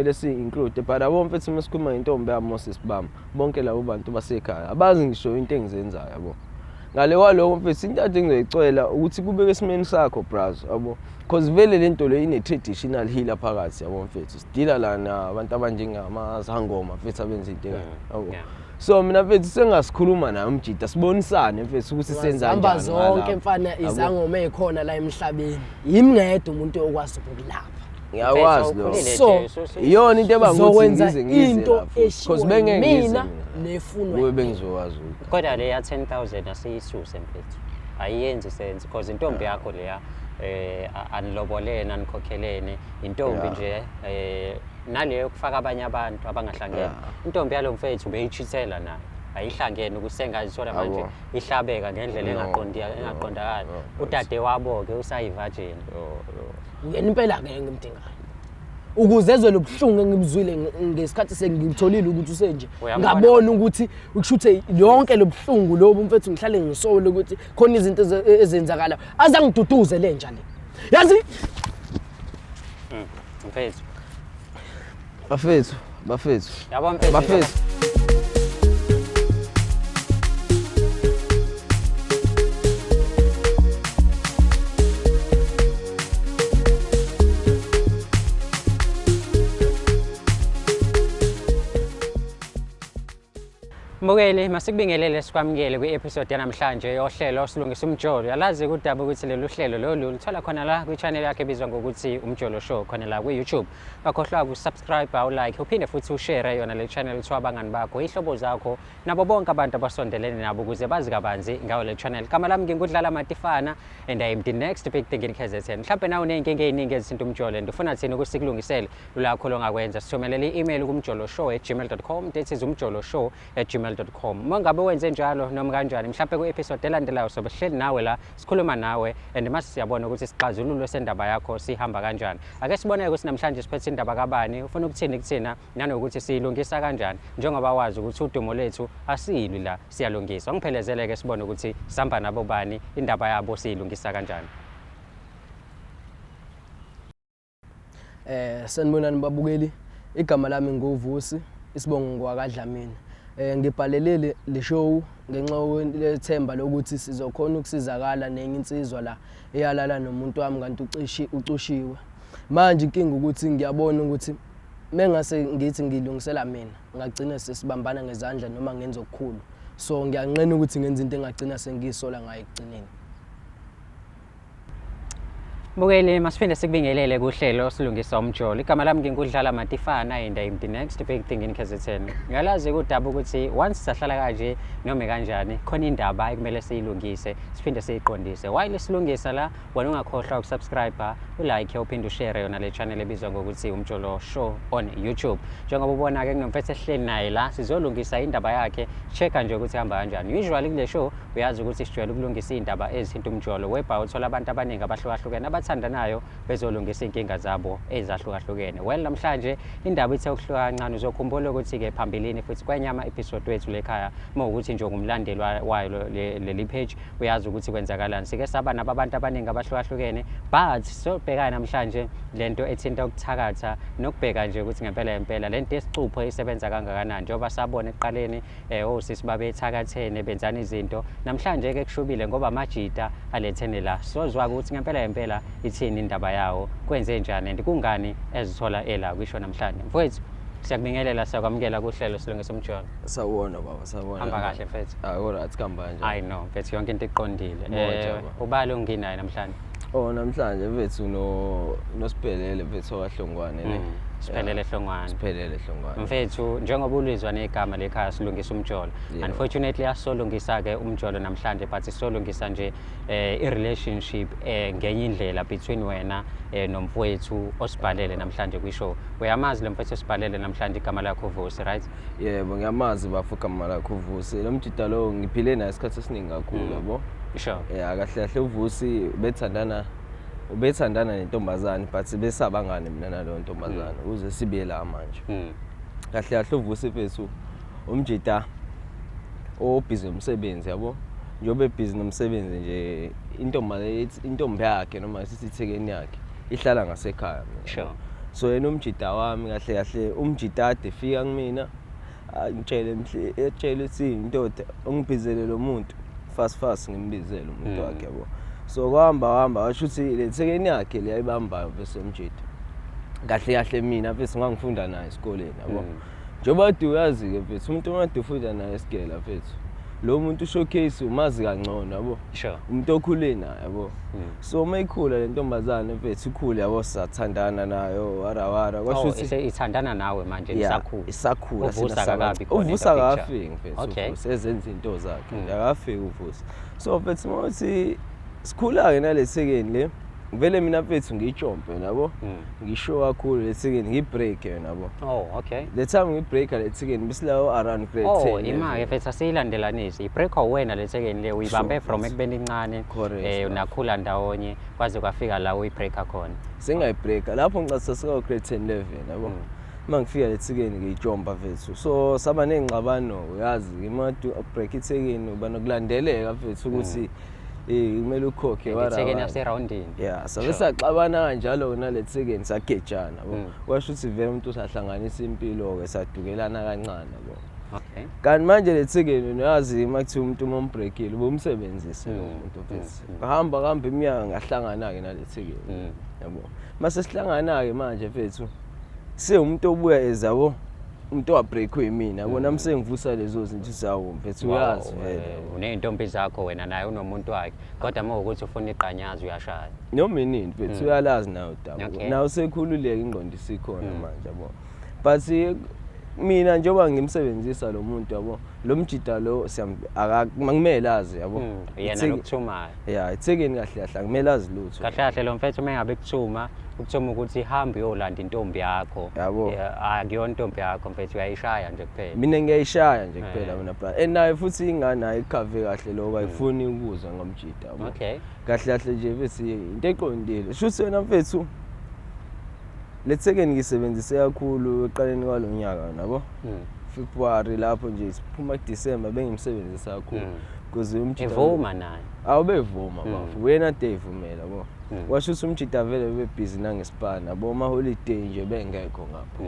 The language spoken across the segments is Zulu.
kumele si-include, but yabo mfethu, uma sikhuluma ngentombi yami, osisi bami, bonke labo bantu basekhaya abazi ngisho into engizenzayo, yabo. Ngale kwaloko mfethu, into ade ngizoyicela ukuthi kubeke esimeni sakho, bras, yabo, cause vele le nto le ine-traditional healer phakathi, yabo mfethu. Sidila la nabantu abanjengamazangoma, mfethu, abenza into ekanje, yabo. So mina mfethu sengasikhuluma naye umjida, sibonisane mfethu ukuthi senza Zihamba kanjani zonke ngalapho. mfana, Yabo. izangoma ey'khona la emhlabeni, yimi ngedwa umuntu okwazi ukulapha. Ngiyakwazi Mfethu, lokho. awukhulile So, nje, Iyona into ebanga ukuthi Zokwenza ngize into la futhi. eshiwo 'Cause bengeke ngize mina mina. nefunwa Kube yimina. bengizokwazi ukuthi Kodwa leya 10,000 asiyisuse mfethu, ayiyenzi sense because intombi yakho leya, anilobolene, anikhokhelene, intombi nje, naleyo kufaka abanye abantu abangahlangene. Intombi yalo mfethu beyichithela nayo, ayihlangene ukuthi sengazithola manje ihlabeka ngendlela No, engaqondi no, engaqondakali. No, Udade wabo-ke usayi-virgin. No. Uyena impela-ke engimdingayo ukuze ezwe lo buhlungu engibuzwile ngesikhathi sengitholile ukuthi usenje. Uyambona? Ngabona ukuthi ukushuthe yonke lo buhlungu lobu mfethu, ngihlale ngisole ukuthi khona izinto ezenzakalayo, azangiduduze le nja le, yazi. Mfethu. Bafethu, bafethu. Yabo mfethu. Bafethu. Mbukeli, masikubingelele, sikwamukele kwi-episode yanamhlanje yohlelo Silungisa Umjolo. Yalazi kudaba ukuthi lolu hlelo lolu luthola khona la kwi-channel yakhe ebizwa ngokuthi Umjolo Show khona la kwi-YouTube. Bakhohlwa ukusubscribe, ulike, uphinde futhi ushare yona le channel kuthiwa abangani bakho, ihlobo zakho, nabo bonke abantu abasondelene nabo ukuze bazi kabanzi ngayo le channel. Igama lami ngingudlala Matifana and I am the next big thing in KZN. Mhlawumbe nawe uney'nkinga ey'ningi ezithinta umjolo and ufuna thina ukuthi sikulungisele, lulakho longakwenza. Sithumelele i-email kumjoloshow@gmail.com, that is umjoloshow@gmail.com. Uma ngabe wenze njalo noma kanjani, mhlawumbe kwi-episode elandelayo sobe sihleli nawe la, sikhuluma nawe and mase siyabona ukuthi isixazululo sendaba yakho sihamba kanjani. Ake sibone ukuthi namhlanje siphethe indaba kabani, ufuna ukuthini kuthina, nanokuthi siyilungisa kanjani, njengoba wazi ukuthi udumo lethu asilwi la, siyalungisa. Ungiphelezele-ke sibone ukuthi sihamba nabo bani, indaba yabo siyilungisa kanjani. Sanibonani babukeli. Igama lami nguVusi, isibongo ngwakaDlamini. Ngibhalelele le show ngenxa yethemba lokuthi sizokhona ukusizakala nenye insizwa la eyalala nomuntu wami kanti ucishi ucushiwe. Manje inkinga ukuthi ngiyabona ukuthi mengase ngithi ngilungisela mina ngagcina sesibambana ngezandla noma ngenza okukhulu. So ngiyanqena ukuthi ngenza into engagcina sengiyisola ngayo ekugcineni. Mbukeli, masiphinde sikubingelele kuhlelo Silungisa Umjolo. Igama lami ngingudlala Matifana and I'm the next big thing in KZN. Ngiyalazi kudaba ukuthi once sahlala kanje noma kanjani khona indaba ekumele siyilungise, siphinde siyiqondise. While silungisa la, wena ungakhohlwa ukusubscribe, ulike, uphinde ushare yona le channel ebizwa ngokuthi Umjolo Show on YouTube. Njengoba ubona ke kunomfethu esihleli naye la, sizolungisa indaba yakhe, checka nje ukuthi ihamba kanjani. Usually kule show uyazi ukuthi sijwayele ukulungisa iy'ndaba ezithinta umjolo, whereby uthola abantu abaningi abahlukahlukene abathandanayo bezolungisa iy'nkinga zabo ezahlukahlukene. Well, namhlanje indaba ithe ukuhluka kancane. Uzokhumbula ukuthi-ke phambilini futhi kwenye ama-episode wethu lekhaya, uma ukuthi nje ungumlandeli wayo leli page, uyazi ukuthi kwenzakalani. Sike saba nabo abantu abaningi abahlukahlukene, but sobheka namhlanje lento ethinta ukuthakatha nokubheka nje ukuthi ngempela ngempela lento yesicupho isebenza kangakanani, njengoba sabona ekuqaleni osisi babethakathene benzana izinto. Namhlanje ke kushubile ngoba amajita alethene la, sozwa ukuthi ngempela ngempela ithini indaba yawo, kwenze njani and kungani ezithola ela kwisho namhlanje. Mfowethu, siyakubingelela, siyakwamukela kuhlelo Silungisa Umjolo. Sawubona baba, sawubona. Hamba kahle mfethu. Ah, alright, kuhamba kanjani? I know mfethu, yonke into iqondile. Moja, baba. Ubani onginayo namhlanje? Oh, namhlanje mfethu no noSiphelele mfethu okaHlongwane ne. Siphelele Hlongwane. Siphelele Hlongwane. Mfethu, njengoba ulizwa negama lekhaya Silungisa Umjolo. Unfortunately asolungisa ke umjolo namhlanje, but sisolungisa nje i-relationship ngenye indlela between wena nomfowethu osibhalele namhlanje kwishow. Uyamazi lo mfowethu osibhalele namhlanje, igama lakho uVusi, right? Yebo, ngiyamazi bafo, igama lakho uVusi. Lo mjida lo ngiphile naye isikhathi esiningi kakhulu, yabo. Yeah, kahle kahle uVusi ubethandana nentombazane, but besabangane mina naloyo ntombazane ukuze sibe la manje. Kahle kahle uVusi mfethu umjida obhizi nomsebenzi, yabo. Njengoba ebhizi nomsebenzi nje, intombi yakhe noma sithi ithekeni yakhe ihlala ngasekhaya mina. So yena umjida wami, kahle kahle umjida ade fika kumina angitshele mhle, etshele ukuthi indoda ungibizele lo muntu fast fast, ngimbizele umuntu wakhe, yabo. So kwahamba hamba, washo ukuthi le thekeni yakhe le ayibambayo bese umjida, kahle kahle mina mfethu ngangifunda naye esikoleni, yabo. Njengoba kade uyazi-ke mfethu, umuntu okade ufunda naye esigela mfethu, lo muntu showcase umazi kangcono, yabo. Umuntu okhule naye, yabo. So uma ikhula le ntombazane mfethu, ikhule, yabo, sathandana nayo, warawara, kwasho Oh, ukuthi ithandana nawe manje? Yeah, Isakhula? Isakhula. Uvusa Sina akakabi khona in the uvusa picture. akafiki mfethu. Uvusa ezenza into zakhe, akafiki uvusa. So mfethu, uma uthi sikhula-ke nale thekeni le, vele mina mfethu ngiyitshompe, yabo. Ngisho kakhulu le thekeni, ngiyibreak yona, yabo. Oh, okay. The time ngiyibreaka le thekeni besilawo around grade Oh, 10. Ima-ke mfethu, asiyilandelanisi. I-break wena le thekeni le uyibambe from mfethu. ekubeni incane. Correct, bafo. Nakhula ndawonye kwaze kwafika la uyibreaka khona. Sengayibreaka lapho ngicathi sasikawo grade 10 11, yabo. Uma ngifika le thekeni ngiyitshompa mfethu, so saba ney'ngxabano, uyazi uma break ithekeni uba nokulandeleka mfethu ukuthi kumele ukhokhe, wara, Ithekeni wara. yaserawundini. Ya, sabe saxabana kanjalo nale thekeni, sagejana, yabo. Kwasho ukuthi vele umuntu usahlanganisa impilo-ke, sadukelana kancane, yabo. Kanti manje le thekeni, uyazi uma kuthiwa umuntu uma umbreakile ubumsebenzise lo muntu mfethu. Ngahamba kuhamba iminyaka, ngahlangana-ke nale thekeni, yabo. Mase sihlangana-ke manje mfethu, sewumuntu obuya ezabo umuntu owabreakwe yimina, yabo. Nami sengivusa lezo zinto zawo mfethu, uyazi vele, yabo. Uney'ntombi zakho wena, naye unomuntu wakhe, kodwa uma ukuthi ufuna iqanyazi uyashaya. Noma inini mfethu, uyalazi nawe udaba. Nawe usekhululeka, ingqondo isikhona manje, yabo. But mina njengoba ngimsebenzisa lo muntu, yabo, lo mjida lo akumele azi, yabo. Yena lokuthumayo. Ya, ithekeni kahle kahle akumele azi lutho. Kahle kahle lo mfethu uma ngabe kuthuma, ukuthuma ukuthi hambe uyolanda intombi yakho. Yabo. Akuyona intombi yakho mfethu, uyayishaya nje kuphela. Mina ngiyayishaya nje kuphela mina bra, and naye futhi ingane ayikhave kahle lokho, ayifuni ukuzwa ngomjida, yabo. Kahle kahle nje mfethu into eqondile, shuthi wena mfethu lethekeni ngisebenzise kakhulu ekuqaleni kwalo nyaka, nabo. February lapho nje siphuma kuDecember bengimsebenzisa kakhulu because umjida Evuma naye? Awubevuma bafo, wena ade evumela, yabo. Washo ukuthi umjida vele bebhizi nangesipana, yabo, ama-holiday nje bengekho ngapho.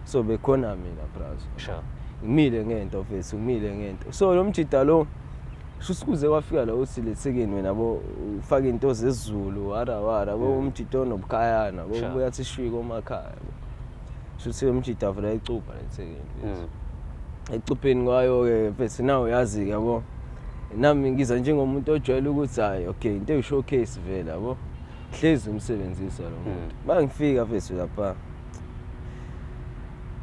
So bekhona mina brazo. Ngimile ngento mfethu, ngimile ngento. So lo mjida lo shuthi kuze kwafika la uthi lethekeni wena, bo, ufake into zesiZulu, wara wara, bo, umjida onobukhayana, bo. Ubuya athi shwiko emakhaya, bo. Shuthi umjida vele ayicupha lethekeni mfethu. Ecupheni kwayo-ke mfethu, nawe uyazi-ke, yabo, nami ngiza njengomuntu ojwayele ukuthi hhayi, okay, into eyi-showcase vele, yabo, hlezi umsebenzisa lo muntu. Uma ngifika mfethu lapha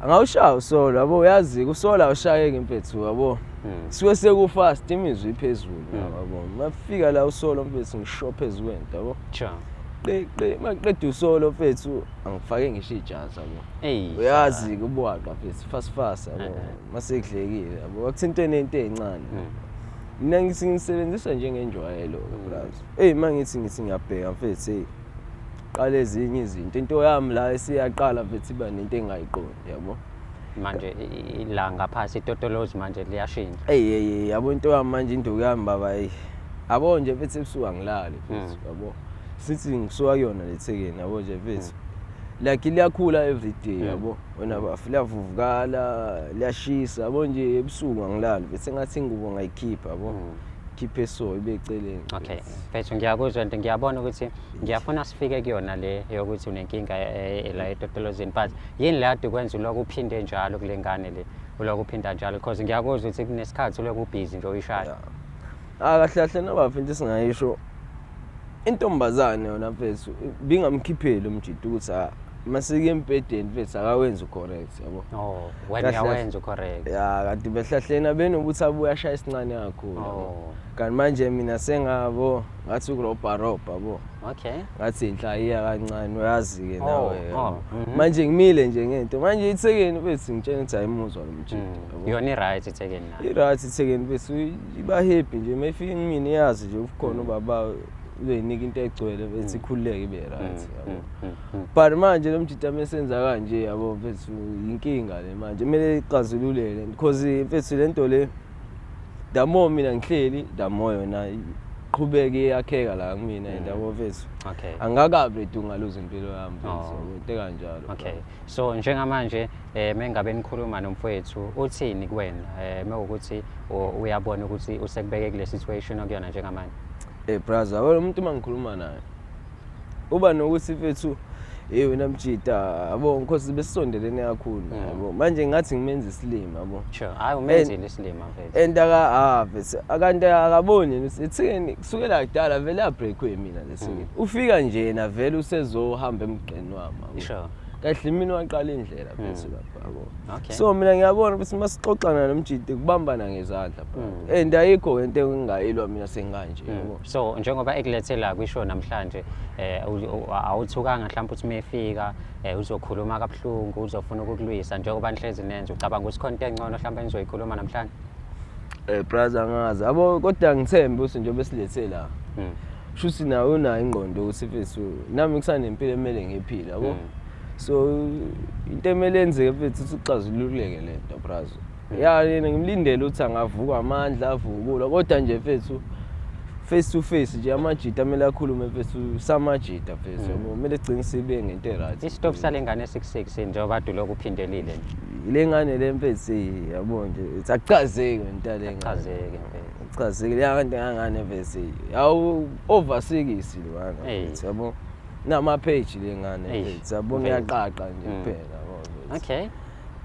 angawushaya usolo, yabo, uyazi-ke usolo awushayeki mfethu, yabo. Suke sekufast, imizwa iphezulu, yabo. Mafika la usolo mfethu, ngisho phezu kwento, yabo. Qi qi, maqeda usolo mfethu, angifake ngisho ijazi, yabo. Eyi. Uyazi-ke ubuwaqa mfethu, fast fast, yabo, mase kudlekile, yabo, akuthintwe nento ey'ncane. Mina ngithi ngisebenzisa njengenjwayelo-ke brazo. Eyi, uma ngithi ngiyabheka mfethu, eyi, qala ezinye izinto, into yami la esiyaqala mfethu iba nento engayiqondi, yabo. Manje la ngaphasi itotolozi manje liyashintsha. Eyi eyi eyi, yabo, into yami manje, induku yami baba, eyi, yabo nje mfethu, ebusuku angilali mfethu, yabo. Sithi ngisuka kuyona le thekeni, yabo nje mfethu, like liyakhula every day, yabo, wena bafu, liyavuvukala, liyashisa, yabo nje, ebusuku angilali mfethu, sengathi ingubo ngayikhipha, yabo, khiphe so ibe eceleni. Okay, mfethu, ngiyakuzwa and ngiyabona ukuthi ngiyafuna sifike kuyona le yokuthi unenkinga la etotolozini, but yini le ade kwenza ulokhu uphinde njalo kule ngane le, ulokhu uphinda njalo? Because ngiyakuzwa ukuthi kunesikhathi ulokhu ubhizi nje uyishaya. Ah, kahle kahle nobafo, into esingayisho, intombazane yona mfethu bingamkhipheli umjida ukuthi ah, masike embhedeni mfethu akawenzi correct, yabo. Oh, wena Kahle kahle. uyawenza correct. Ya, kanti behlahleni benokuthi abuye ashaya isincane kakhulu, yabo. Kanti manje mina sengabo ngathi ukurobha robha, bo. Ngathi inhlayiya kancane, uyazi-ke nawe, yabo. Manje ngimile nje ngento manje ithekeni mfethu, ngitshela ukuthi ayimuzwa lo mjida, yabo. Yona i-right ithekeni nayo? I-right ithekeni mfethu, iba happy nje uma ifika kumina, iyazi nje ukhona ubaba uzoyinika into egcwele bese ikhululeke, ibe right, yabo. But manje lo mjida mesenza kanje, yabo mfethu, inkinga le manje kumele ixazululele because mfethu le nto le, the more mina ngihleli, the more yona iyaqhubeka iyakheka la kumina and yabo mfethu. Angakabi ready ungaluza impilo yami mfethu, yabo, into ekanjalo. Okay. So njengamanje mengabe nikhuluma nomfowethu uthini kuwena mewukuthi uyabona ukuthi usekubeke kule situation okuyona njengamanje? Brother, wena umuntu uma ngikhuluma naye uba nokuthi mfethu hey wena mjita, yabo, because besisondelene kakhulu, yabo. Manje ngathi ngimenza isilima, yabo. Sure. Hayi, umenzile isilima mfethu. And aka ah mfethu, akanti akaboni yena ukuthi ethikeni kusukela kudala vele abreakwe mina lethikeni. Ufika nje yena vele usezohamba emgqeni wami, yabo. Kahle mina waqala indlela mfethu lapha, yabo. So mina ngiyabona ukuthi masixoxa naye nomjita kubambana ngezandla, bro. And ayikho into engingayilwa mina senganje, yabo. So njengoba ekulethela kwisho namhlanje awuthukanga mhlawumbe uthi mefika uzokhuluma kabuhlungu, uzofuna ukukulwisa njengoba nihlezi nenza, ucabanga ukuthi khona into engcono mhlawumbe enizoyikhuluma namhlanje? Brother, angazi, yabo, kodwa ngithembe ukuthi njengoba silethe la, shuthi nawe unayo ingqondo ukuthi mfethu nami kusanempilo emele ngiyiphile, yabo. So into emele yenzeke mfethu ukuthi uxazululeke le nto, brother. Ya, yena ngimlindele ukuthi angavuka amandla, avukulwa, kodwa nje mfethu face to face nje amajita amele akhulume mfethu, samajita mfethu, yabo, kumele sigcine sibe ngento e-right. Isitofu sale ngane 66 njengoba kade ulokhu uphindelile nje. Le ngane le mfethu, yabo nje, akuchazeki ngento yale ngane. Akuchazeki mfethu. Akuchazeki le kanti ngane mfethu. Yawu over 6 lwana mfethu, yabo. Nama page le ngane mfethu, yabo, ngiyaqaqa nje kuphela, yabo mfethu.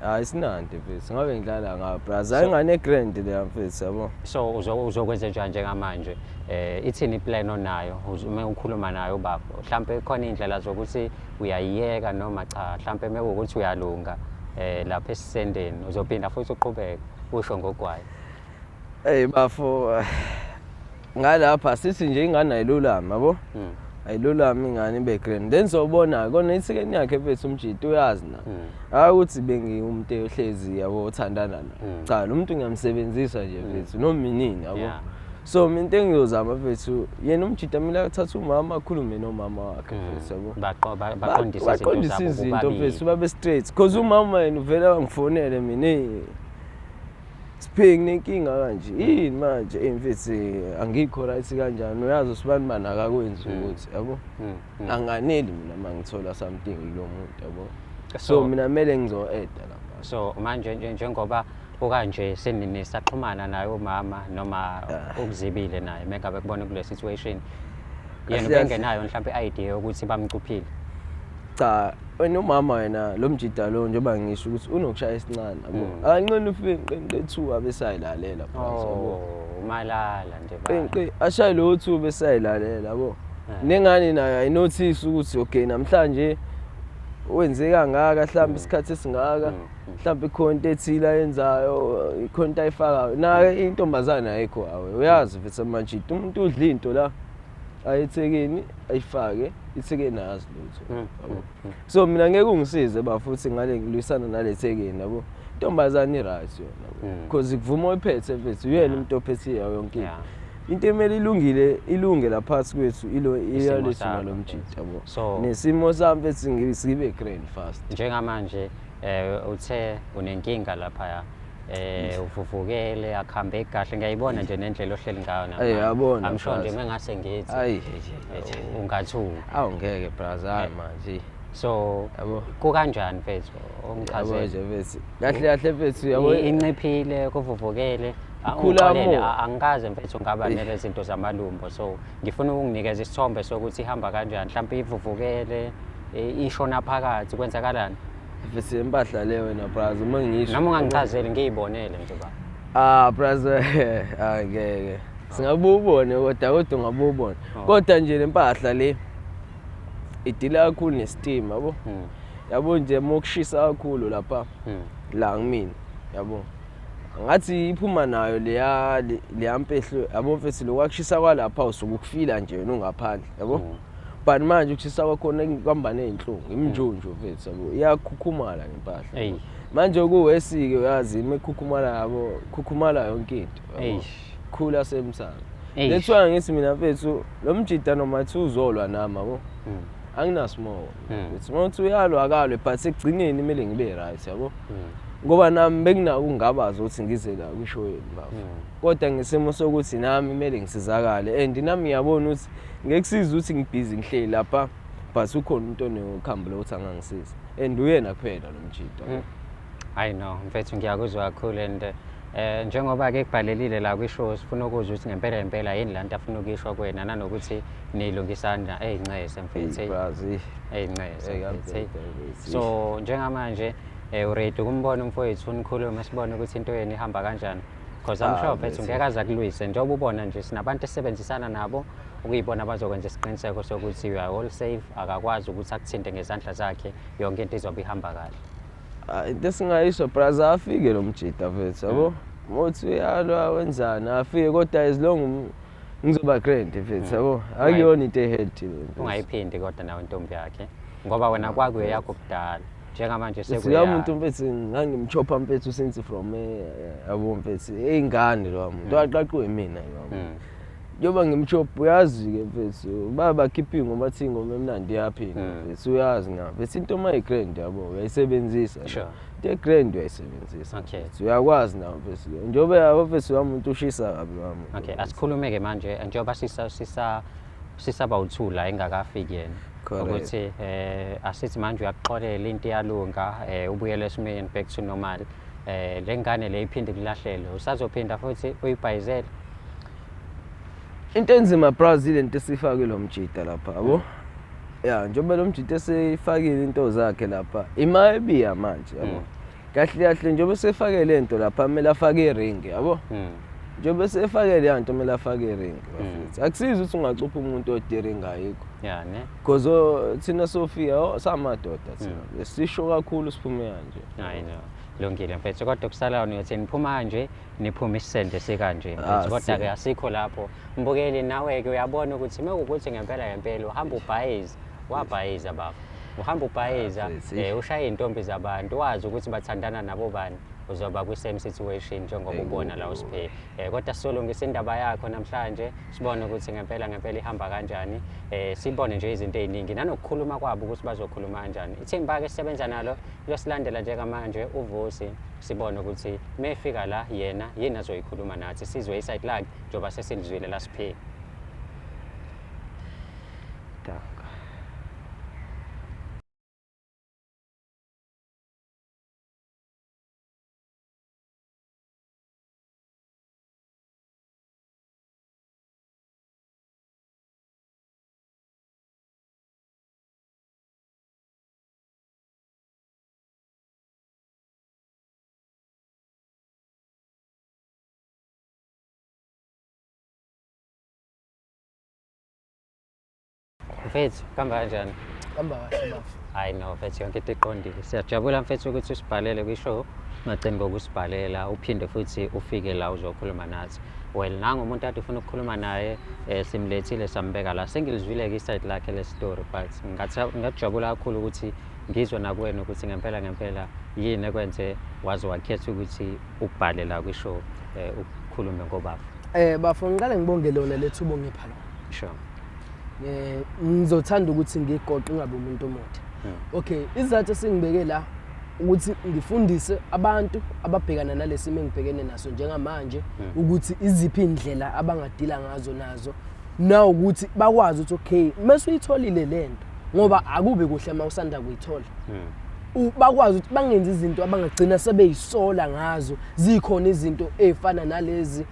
Hayi, sinandi mfethu, ngabe ngidlala ngayo brother. Ingane grand le mfethu, yabo. So uzokwenza njani njengamanje? Ithini iplan onayo uma ukhuluma naye ubaba? Mhlambe khona indlela zokuthi uyayiyeka noma cha, mhlambe mekuwukuthi uyalunga lapha esisendeni uzophinda futhi uqhubeke usho ngogwayi. Hey bafo, ngalapha sithi nje ingane ayilulami, yabo. Ayilulami ingane ibe grand. Then sobona kona ithikeni yakhe mfethu umjita uyazi na. Hayi ukuthi bengiwumuntu ohlezi, yabo, othandana na. Cha, lo muntu ngiyamsebenzisa nje mfethu noma inini, yabo. So mina into engiyozama mfethu, yena umjita kumele athathe umama akhulume nomama wakhe mfethu, yabo. Baqondise izinto Baqondise zabo izinto bobabili. mfethu, babe straight. Because umama yena uvela angifonele mina, hey, Siphe nginenkinga kanje. Yini manje? Mfethu, angikho right kanjani? Uyazi usibani bani akakwenzi ukuthi, yabo? Anganeli mina uma ngithola something kulo muntu, yabo. So mina kumele ngizo-add lapha. So manje njengoba okanje senisaxhumana naye umama noma ukuzibile naye mengabe kubona kule situation, yena Kahle kahle. ubengenayo mhlambe idea yokuthi bamcuphile? Cha, wena umama yena lo mjida lo njengoba ngisho ukuthi unokushaya esincane, yabo. Akanqeni ufike nqenqe 2 abesayilalela, bro, yabo. Oh, umalala nje baba. Nqenqe ashaye lo 2 besayilalela, yabo. Nengane nayo ayinothisi ukuthi okay namhlanje wenze kangaka, mhlawumbe isikhathi esingaka, mhlawumbe ikhona into ethile ayenzayo, ikhona into ayifakayo. Naye intombazane ayikho awe. Uyazi mfethu manje umuntu udla into la ayethekeni ayifake ithekeni ayazi lutho, yabo. So mina ngeke ungisize ba futhi ngale ngilwisana nalethekeni, yabo. Intombazane i-right yona, yabo. Because kuvuma oyiphethe mfethu, uyena umuntu ophethe yonke into. Into emele ilungile ilunge lapha kwethu ilo Isimo iyalethwa sakho, lo mfethu. mjita, yabo. So nesimo sami mfethu sibe grand fast. Njengamanje uthe unenkinga lapha, uvuvukele akuhambe kahle, ngiyayibona nje nendlela ohleli ngayo namanje. Ey, yabona, I'm sure nje brother. mengase ngithi, Ayi, hey, hey, hey, hey. ungathuka. Awu ngeke brother, hayi manje. So Yabo. kukanjani mfethu? Yabo Ungichazele. nje mfethu. Kahle kahle mfethu, yabo. Inciphile, kuvuvukele. Khula Ungixolele, mo. angikaze mfethu ngaba nalezi zinto zamalumbo, so ngifuna ukunginikeza isithombe sokuthi ihamba kanjani, mhlawumbe ivuvukele, ishona phakathi, kwenzakalani? Mfethu impahla le wena brother, uma ngisho. Noma ungangichazeli ngiyibonele nje ba. Brother, ngeke. Singabe ubone kodwa ungabe ubone. Kodwa nje le mpahla le idila kakhulu nesteam, yabo. Yabo nje uma kushisa kakhulu lapha la kumina, yabo. Ngathi iphuma nayo leya mpehlo, yabo mfethu, lokwakushisa kwalapha usuke ukufila nje wena ungaphandle, yabo. But manje ukushisa kwakhona kuhamba nezinhlungu, imnjunju mfethu, yabo. Iyakhukhumala lempahla. Manje kuwesike uyazi imikhukhumala yabo, khukhumala yonke into, yabo. Khula semthana. That's why ngithi mina mfethu lo mjida noma thi uzolwa nami, yabo. Anginasimo. Ukuthi uma uthi uyalwa akalwe, but ekugcineni kumele ngibe right, yabo. Ngoba nami benginako ukungabaza ukuthi ngize la kwishow yenu bafo. Kodwa ngesimo sokuthi nami kumele ngisizakale and nami ngiyabona ukuthi ngeke kusize ukuthi ngibhizi ngihleli lapha, but ukhona umuntu onekhambi lokuthi angangisiza and uyena kuphela lo mjita. Hayi no, mfethu, ngiyakuzwa kakhulu and njengoba-ke kubhalelile la kwi-show, sifuna ukuzwa ukuthi ngempela ngempela yini la nto afuna ukuyisho kuwena, nanokuthi niyilungisana. Eyincese mfethu, eyi. Brazi. Eyincese Ey, mfethu, eyi. kuyabheda, So njengamanje uready ukumbona umfowethu, nikhulume, sibone ukuthi into yenu ihamba kanjani? Because I'm Ah, sure mfethu mfethu. ngeke aze akulwise, njengoba ubona nje sinabantu esisebenzisana nabo ukuyibona abazokwenza isiqiniseko sokuthi you are all safe, akakwazi ukuthi akuthinte ngezandla zakhe, yonke into izobe ihamba kahle. Ah, into esingayisho braza, afike lo mjita mfethu, yabo, mothi uyalwa wenzani, afike, kodwa as long ngizoba grand mfethu, yabo, akuyona into ehealthy le mfethu. Ungayiphindi kodwa nawe intombi yakhe, ngoba wena kwakuyeyakho kudala, njengamanje Mfethu, muntu sekuya mfethu ngangimchopha mfethu since from yabo mfethu, eyingane lo muntu waqaqwe mina lo muntu. Njengoba ngimchopha, uyazi-ke mfethu, bakhipha iy'ngoma, bathi ingoma emnandi iyaphinda mfethu, uyazi na mfethu, into uma iyi-grand, yabo, uyayisebenzisa. Into e-grand uyayisebenzisa mfethu, uyakwazi nawe mfethu, njengoba yabo mfethu, lo muntu ushisa kabi lo muntu. Okay, asikhulume-ke manje njengoba sisa sisaba uthula engakafiki yena. Correct. Ukuthi asithi manje uyakuxolela, into iyalunga, ubuyele esimeni, back to normal, le ngane le iphinde kulahlele, usazophinda futhi uyibhayizele? Into enzima braz, ile nto esifake lo mjida lapha, yabo, ya, njengoba lo mjida esefakile into zakhe lapha, imayebiya manje, yabo, kahle kahle njengoba esefake le nto lapha, kumele afake iringi, yabo. Njengoba esefake le nto, kumele afake iringi bafethu. Akusizi ukuthi ungacupha umuntu odiringi ayikho Ya ne. because thina sofika, oh, samadoda thina, sisho kakhulu, siphume kanje. Hayi no, lungile mfethu, kodwa kusalayo niyothi niphuma nje, niphume isisende sikanje Ah, mfethu, kodwa-ke asikho lapho. Mbukeli, nawe-ke uyabona ukuthi uma kuwukuthi ngempela ngempela uhamba ubhayiza, wabhayiza baba, uhamba ubhayiza, Mfethu. Ushaya iy'ntombi zabantu, wazi ukuthi bathandana nabo bani, uzoba kwi-same situation njengoba ubona la usiphe. Kodwa sizolungisa indaba yakho namhlanje, sibone ukuthi ngempela ngempela ihamba kanjani, sibone nje izinto ey'ningi nanokukhuluma kwabo ukuthi bazokhuluma kanjani. Ithimba-ke esisebenza nalo liyosilandela njengamanje uVusi, sibone ukuthi mefika la yena yini azoyikhuluma nathi, sizwe iside lakhe njengoba sesilizwile la siphe. Danko. Mfethu, kuhamba kanjani? Hamba kahle bafo. Hayi no mfethu, yonke into iqondile. Siyajabula mfethu ukuthi usibhalele kwi-show, ungagcini ngokusibhalela, uphinde futhi ufike la uzokhuluma nathi. Well, nangu umuntu ade ufuna ukukhuluma naye, simlethile sambeka la. Sengilizwile-ke iside lakhe le story, but ngingajabula kakhulu ukuthi ngizwe nakuwena ukuthi ngempela ngempela yini ekwenze waze wakhetha ukuthi ubhale la kwi-show, ukhulume ngobaba. Bafo, ngiqale ngibonge lona lethuba ongipha lona. Ngizothanda ukuthi ngigoqe ngabe umuntu omude. Okay, isizathu esingibeke la ukuthi ngifundise abantu ababhekana nalesimo engibhekene naso njengamanje ukuthi iziphi indlela abangadila ngazo nazo, na ukuthi bakwazi ukuthi okay, mase uyitholile lento, ngoba akube kuhle uma usanda kuyithola, bakwazi ukuthi bangenzi izinto abangagcina sebeyisola ngazo. Zikhona izinto ezifana nalezi,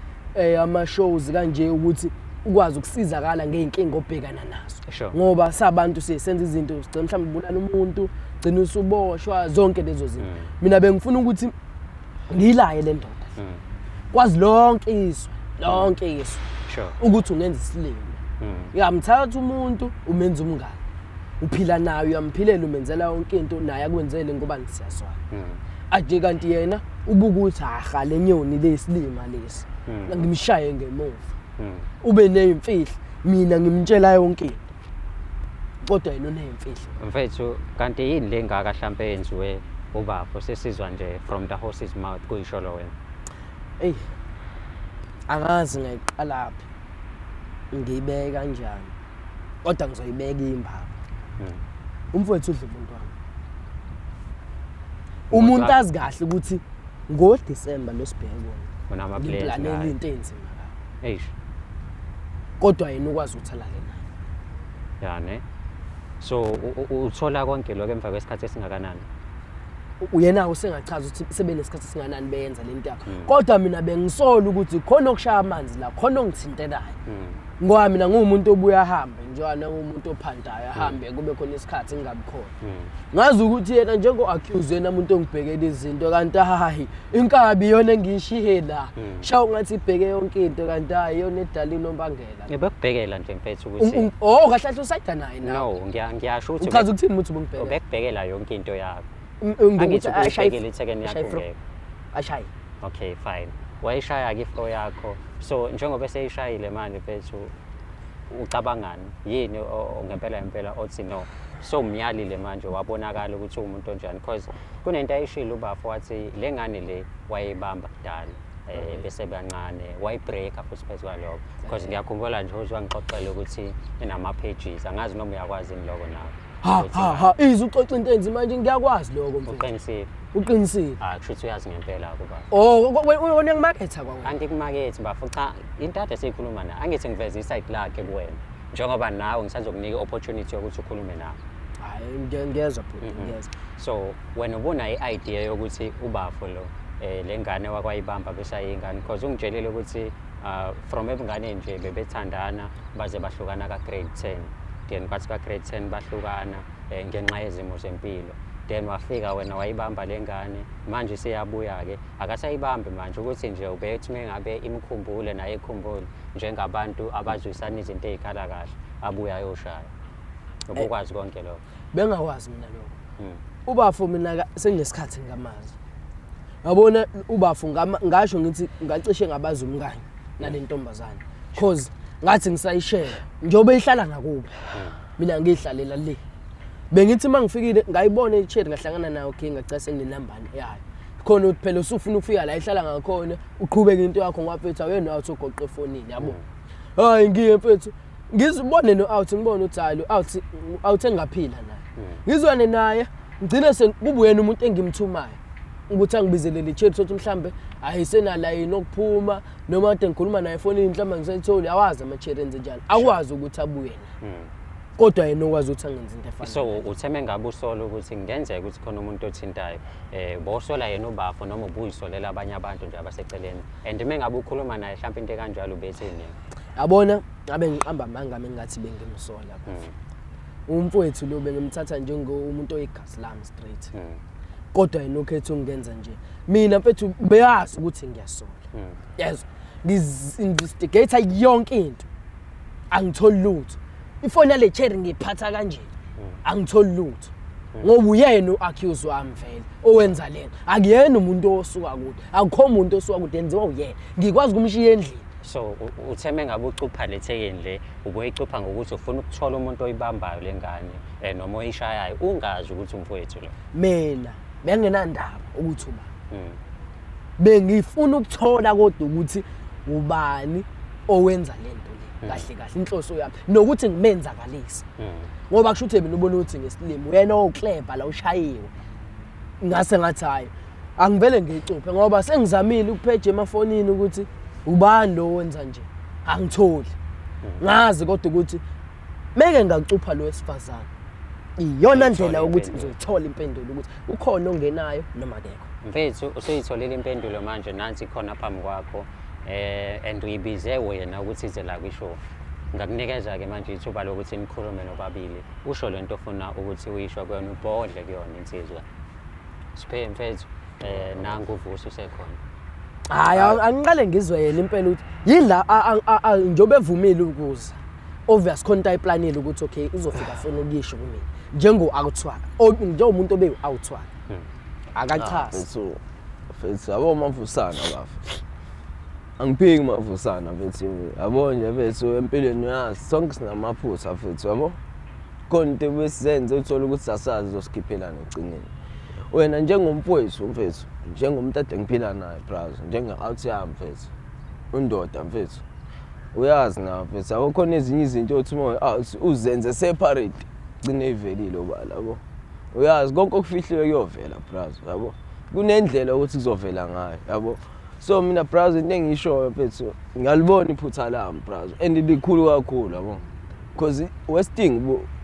ama shows kanje, ukuthi ukwazi ukusizakala ngey'nkinga obhekana nazo. Ngoba sabantu siye senza izinto, sigcina mhlawumbe ubulala umuntu, gcina usuboshwa, zonke lezo zinto. Mina bengifuna ukuthi ngiyilaye le ndoda kwazi lonke izwe, lonke izwe ukuthi ungenza isilima. Uyamthatha umuntu, umenza umngane, uphila naye, uyamphilela, umenzela yonke into, naye akwenzele ngoba siyazwana. Aje kanti yena ubuka ukuthi aha, le nyoni lesilima lesi, ngimshaye ngemuva. Ube neyimfihlo, mina ngimtshela yonke into, kodwa yena uneyimfihlo. Mfethu, kanti yini le ngaka hlampe eyenziwe ubafo, sesizwa nje from the horse's mouth kuyisholo wena? Eyi, angazi ngayiqalaphi, ngiyibeke kanjani, kodwa ngizoyibeka imbaba. Umfowethu udla umuntu wami. Umuntu azi kahle ukuthi ngoDisemba losibheke kona. Unama-plans Ngiplanele ngaye. into enzima kabi. Eish. Kodwa yena ukwazi ukuthi alale naye. Ya ne. So uthola konke lokho emva kwesikhathi esingakanani? Uyena usengachaza ukuthi sebenesikhathi esinganani beyenza lento yakho. Kodwa mina bengisola ukuthi khona okushaya amanzi la, khona ongithintelayo. Ngoba mina nguwumuntu obuya ahambe, njengoba nguwumuntu ophantayo ahambe kube khona isikhathi ngingabi khona. Ngazi ukuthi yena njengo-accuse yena umuntu ongibhekela izinto, kanti hayi inkabi iyona engiyishiye la. Shawa ungathi ibheke yonke into, kanti hayi iyona edala inombangela. Ngibekubhekela nje mfethu ukuthi Oh, kahle kahle usayida naye nawe. No, ngiyasho ukuthi Uchaza ukuthini ukuthi ubungibhekela? Ubekubhekela yonke into yakho. Ngokuthi Angithi ashaye ubuyibhekile ithekeni yakho ashaye ngeke. Ashaye. Okay, fine. Wayishaya-ke ifro yakho. So njengoba eseyishayile manje mfethu, ucabangani? Yini ngempela ngempela othi no? So umyalile manje wabonakala ukuthi uwumuntu onjani, because kunento ayishilo ubafo wathi le ngane le wayeyibamba kudala. Bese bancane wayibreaka futhi phezu kwalokho, because ngiyakhumbula nje ukuthi wangixoxela ukuthi inama-pages, angazi noma uyakwazi yini lokho nawe. Ha Ukuthi ha ha, izwe uxoxa into enzima manje, ngiyakwazi lokho mfethu. Uqinisile. Uqinisile. Ah, kusho ukuthi uyazi ngempela kuba. Oh, wena ngimaketha kwawena. Angikumakethi bafo, cha, into ade siyikhuluma naye, angithi ngiveze iside lakhe kuwena njengoba nawe ngisazokunika i-opportunity yokuthi ukhulume nawe. Hayi, ngiyezwa bhuti, ngiyezwa. So wena ubunayo i-idea yokuthi ubafo lo le ngane wakwayibamba besayingane, because ungitshelile ukuthi from ebunganeni nje bebethandana baze bahlukana ka-grade 10, then kwathi ka-grade 10 bahlukana ngenxa yezimo zempilo, then wafika wena wayibamba le ngane, manje siyabuya-ke akasayibambi manje, ukuthi nje ubethi uma ngabe imkhumbule naye ikhumbule njengabantu abazwisana izinto ey'khala kahle, abuye ayoshaya. Ubukwazi konke lokho? Bengakwazi mina lokho. Ubafo mina senginesikhathi ngamazi. Yabona ubafo ngasho ngithi ngacishe ngabazi umngani nale ntombazane, cause ngathi ngisayishela njengoba ihlala ngakubo, mina ngiyihlalela le. Bengithi uma ngifikile ngayibona i-cherry, ngahlangana nayo, okay, ngagcina senginenambane yayo. Khona ukuthi phela usufuna ukufika la ihlala ngakhona, uqhubeke into yakho, ngoba mfethu awuyena out ogoqa efonini, yabo. Hayi ngiye mfethu ngizibone no-out, ngibone ukuthi hayi lo out, out engaphila naye, ngizwane naye, ngigcine sekubuyena umuntu engimthumayo ukuthi angibizelele i-cherry, sothi mhlambe ayisenalayini okuphuma, noma kade ngikhuluma naye efonini mhlawumbe ngisayitholi. Awazi ama-cherry enze njani, akwazi ukuthi abuye naye, kodwa yena okwazi ukuthi angenze into efana. So utheme ngabe usola ukuthi kungenzeka ukuthi khona umuntu othintayo, bosola yena ubafo noma ubuyisolela abanye abantu nje abaseceleni? And uma ngabe ukhuluma naye mhlawumbe into ekanjalo, ubethini yena? Yabona, ngabe ngiqamba amanga mengathi bengimsola bafo. Umfowethu lo bengimthatha njengomuntu oyigazi lami straight, kodwa yena ukhetha ungenza nje. Mina mfethu beyazi ukuthi ngiyasola, yezwa, ngizi-investigate yonke into, angitholi lutho. Ifoni yale cherry ngiyiphatha kanje, angitholi lutho, ngoba uyena u-accuse wami vele owenza lento, akuyena umuntu osuka kude, akukho umuntu osuka kude, yenziwa uyena, ngikwazi ukumshiya endlini. So utheme ngabe ucupha le thekeni le, ubuyicupha ngokuthi ufuna ukuthola umuntu oyibambayo le ngane noma oyishayayo, ungazi ukuthi umfowethu lo? Mina bengenandaba ukuthi uba, bengifuna ukuthola kodwa ukuthi ubani owenza lento le kahle kahle, inhloso yami nokuthi ngimenzakalise, ngoba kusho ukuthi mina ubona ukuthi ngesilimo uyena oklebha la ushayiwe. Ngase ngathi hayi, angivele ngiyicuphe, ngoba sengizamile ukupheja emafonini ukuthi ubani lo wenza nje, angitholi. Ngazi kodwa ukuthi meke ngacupha lo wesifazane, iyona ndlela yokuthi ngizoyithola impendulo ukuthi ukhona ongenayo noma akekho. Mfethu, usuyitholile impendulo manje, nansi khona phambi kwakho, and uyibize wena ukuthi ize la kwishow. Ngakunikeza-ke manje ithuba lokuthi nikhulume nobabili, usho lento ofuna ukuthi uyisho kuyona, ubhodle kuyona insizwa. Siphe mfethu, nangu uVusi usekhona. Hayi, angiqale ngizwe yena impela ukuthi yila njengoba evumile ukuza, obvious khona into ayiplanile ukuthi okay, uzofika afuna ukuyisho kumina njengo-out wakhe, njengomuntu obewu-out wakhe, akachazi. Mfethu, mfethu, yabo mavusana bafo, angiphiki mavusana mfethu, yabo nje mfethu, empilweni uyazi sonke sinamaphutha mfethu, yabo, khona into ebesizenze uthole ukuthi asazi uzosikhiphela ekugcineni. Wena njengomfowethu mfethu, njengomuntu ade ngiphila naye brazo, njenge-out yami mfethu, undoda mfethu, uyazi nawe mfethu, yabo, khona ezinye izinto othi uma out uzenze separate. Igcine ivelile obala, yabo. Uyazi konke okufihliwe kuyovela brazo, yabo. Kunendlela ukuthi kuzovela ngayo, yabo. So mina brazo into engiyishoyo mfethu, ngiyalibona iphutha lami brazo and likhulu kakhulu, yabo. Because worst thing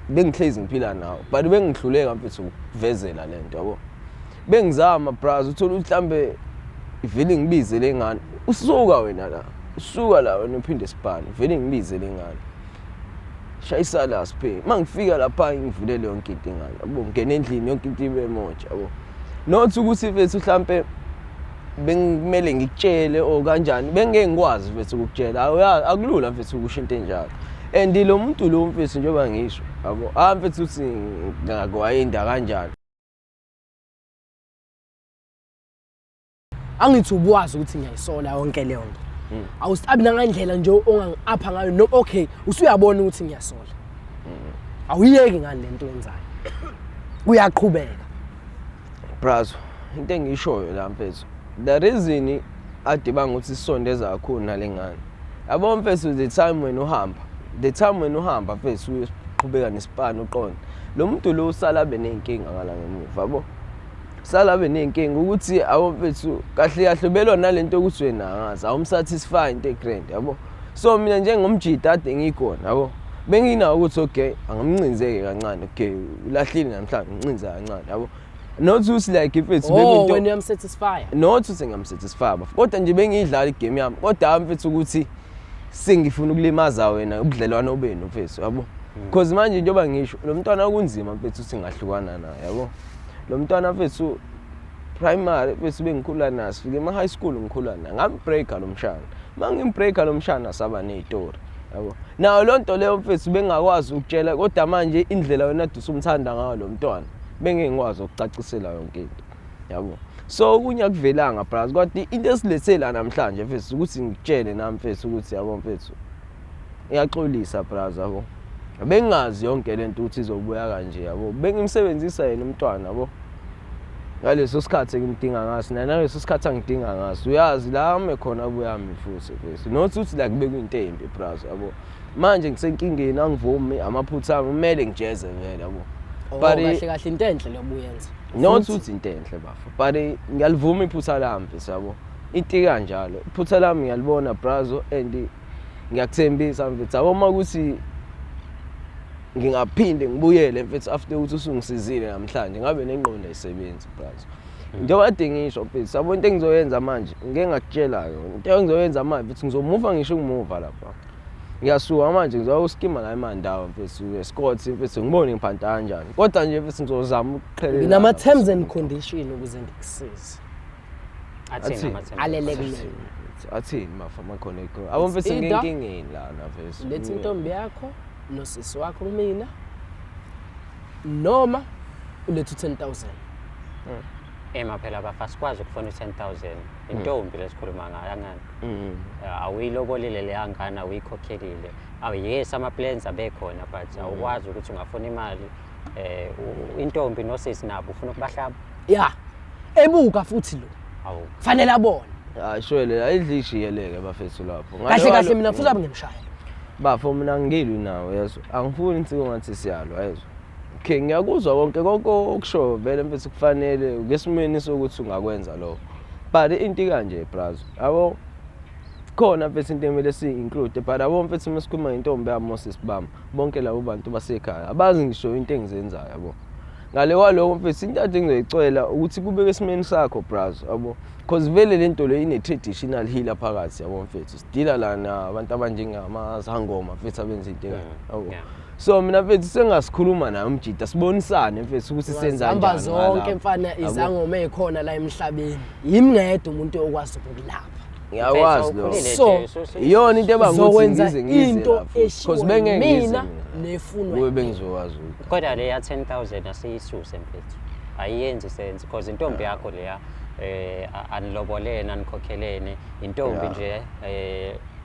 bengihlezi ngiphila nawo, but bengihluleka mfethu ukuvezela lento, yabo. Bengizama brazo, uthola ukuthi mhlambe ivele ngibize le ngane. Usuka wena la. Usuka la wena uphinde sibhane. Vele ngibize le ngane. Shayisa la siphe. Mangifika lapha ngivulele yonke into ingane. Yabo, ngene endlini yonke into ibe moja, yabo. Not ukuthi mfethu mhlambe bengimele ngikutshele or kanjani, bengeke ngikwazi mfethu ukukutshela. Awuyazi akulula mfethu ukusho into enjalo. And lo muntu lo mfethu njengoba ngisho, yabo. Ah mfethu uthi ngakwayinda kanjani. Angithi ubuwazi ukuthi ngiyayisola yonke leyo nto. Awusabi nangandlela nje ongangi-apha ngayo no, okay, usuyabona ukuthi ngiyasola. Awuyeki ngani lento oyenzayo? Uyaqhubeka. Brazo, into engiyishoyo la mfethu, the reason ade bangukuthi sisondeza kakhulu nale ngane. Yabo mfethu, the time when uhamba, the time when uhamba mfethu uyoqhubeka nesipani uqonde. Lo muntu lo usala abe ney'nkinga ngala ngemuva, yabo. Sala abe ney'nkinga ukuthi abo mfethu kahle kahle belwa nalento yokuthi wena angazi awumsatisfy into egrand, yabo. So mina njengomjida ade ngikhona, yabo. Benginawo ukuthi okay, angimncinzeke kancane, okay, ulahlile namhlanje ngincinze kancane, yabo. Not ukuthi like mfethu Oh, bekuyinto wena uyamsatisfy. Not ukuthi ngiyamsatisfy bafo, kodwa nje bengiyidlala igame yami, kodwa mfethu ukuthi sengifuna ukulimaza wena ubudlelwano benu mfethu, yabo. Because manje njengoba ngisho lo mntwana kunzima mfethu ukuthi ngahlukana naye, yabo. Lo mntwana mfethu primary mfethu bengikhula naye, sifike ema high school ngikhula naye, ngambreaka lo mshana. Mangimbreaka lo mshana saba nezitori, yabo. Nayo lo nto leyo mfethu bengakwazi ukutshela, kodwa manje indlela wena ade usumthanda ngayo lo mntwana bengeke ngikwazi ukucacisela yonke into, yabo. So okunye akuvelanga bras, kodwa into esilethe la namhlanje mfethu ukuthi ngikutshele nami mfethu ukuthi yabo mfethu iyaxolisa bras, yabo. Bengingazi yonke lento ukuthi izobuya kanje, yabo. Bengimsebenzisa yena umntwana, yabo. Ngaleso sikhathi engimdinga ngaso, naleso sikhathi angidinga ngaso, uyazi la ame khona buyami futhi mfethu. Not ukuthi la kube kuyinto embi bras, yabo. Manje ngisenkingeni, angivumi amaphutha ami, kumele ngijeze vele, yabo. Oh, But kahle kahle into enhle leyo obuyenza. Not ukuthi into enhle bafo, but ngiyalivuma iphutha lami mfethu, yabo. Into kanjalo, iphutha lami ngiyalibona brazo and ngiyakuthembisa mfethu, yabo, uma ukuthi ngingaphinde ngibuyele mfethu after ukuthi usungisizile namhlanje ngabe nengqondo ayisebenzi brazo. Njengoba kade ngisho mfethu, yabo, into engizoyenza manje ngike ngakutshela yona into engizoyenza manje mfethu, ngizomuva ngisho ukumuva lapha. Ngiyasuka manje ngizoya uskima la emandawo mfethu, eScott mfethu, ngibone ngiphanta kanjani, kodwa nje mfethu ngizozama ukuqhelelana. Nginama terms and condition ukuze ngikusize. Athini Athini? ama-terms? Alele kumina. Athini mafa amakhona abo mfethu? Either- Ngenkingeni lana mfethu. Letha intombi yakho nosisi wakho kumina noma uletha u-10,000. Ema phela bafa, sikwazi ukufuna u-10,000, intombi lesikhuluma ngayo angani? Awuyilobolile leya ngane, awuyikhokhelile. Awu yes, ama-plans abekhona, but awukwazi ukuthi ungafuna imali intombi nosisi nabo ufuna ukubahlaba. Ya, ebuka futhi lo Awu. fanele abone. Hayi shwele, ayidlishiyeleke bafethu lapho. Kahle kahle mina futhi abe ngimshaya. Bafo, mina ngilwi nawe, yezwa. Angifuni insiko ngathi siyalwa, yezwa. Okay, ngiyakuzwa konke konke okushoyo vele mfethu, kufanele ngesimweni sokuthi ungakwenza lokho, but into kanje brazo, yabo, khona mfethu into emele si-include, but yabo mfethu uma sikhuluma ngentombi yami osisi bami, bonke labo bantu basekhaya abazi ngisho into engizenzayo, yabo. Ngale kwaloko mfethu into ade ngizoyicela ukuthi kube esimeni sakho brazo, yabo, because vele le nto le ine-traditional healer phakathi, yabo mfethu. Sidila la nabantu abanjengamazangoma mfethu abenza into ekanje, yabo. So mina mfethu sengasikhuluma naye umjida, sibonisane mfethu ukuthi senza Hamba kanjani zonke ngalapho. mfana Yabo. izangoma ey'khona la emhlabeni, yimi ngedwa umuntu okwazi ukukulapha. Ngiyakwazi lokho. Ukhulile So, nje, Iyona into ebanga ukuthi Zokwenza ngize into la futhi. eshiwo 'Cause bengeke ngize mina mina. nefunwa Kuwe yimina. bengizokwazi ukuthi Kodwa leya 10,000 asiyisuse mfethu, ayiyenzi sense because intombi yakho leya, anilobolene, anikhokhelene intombi nje,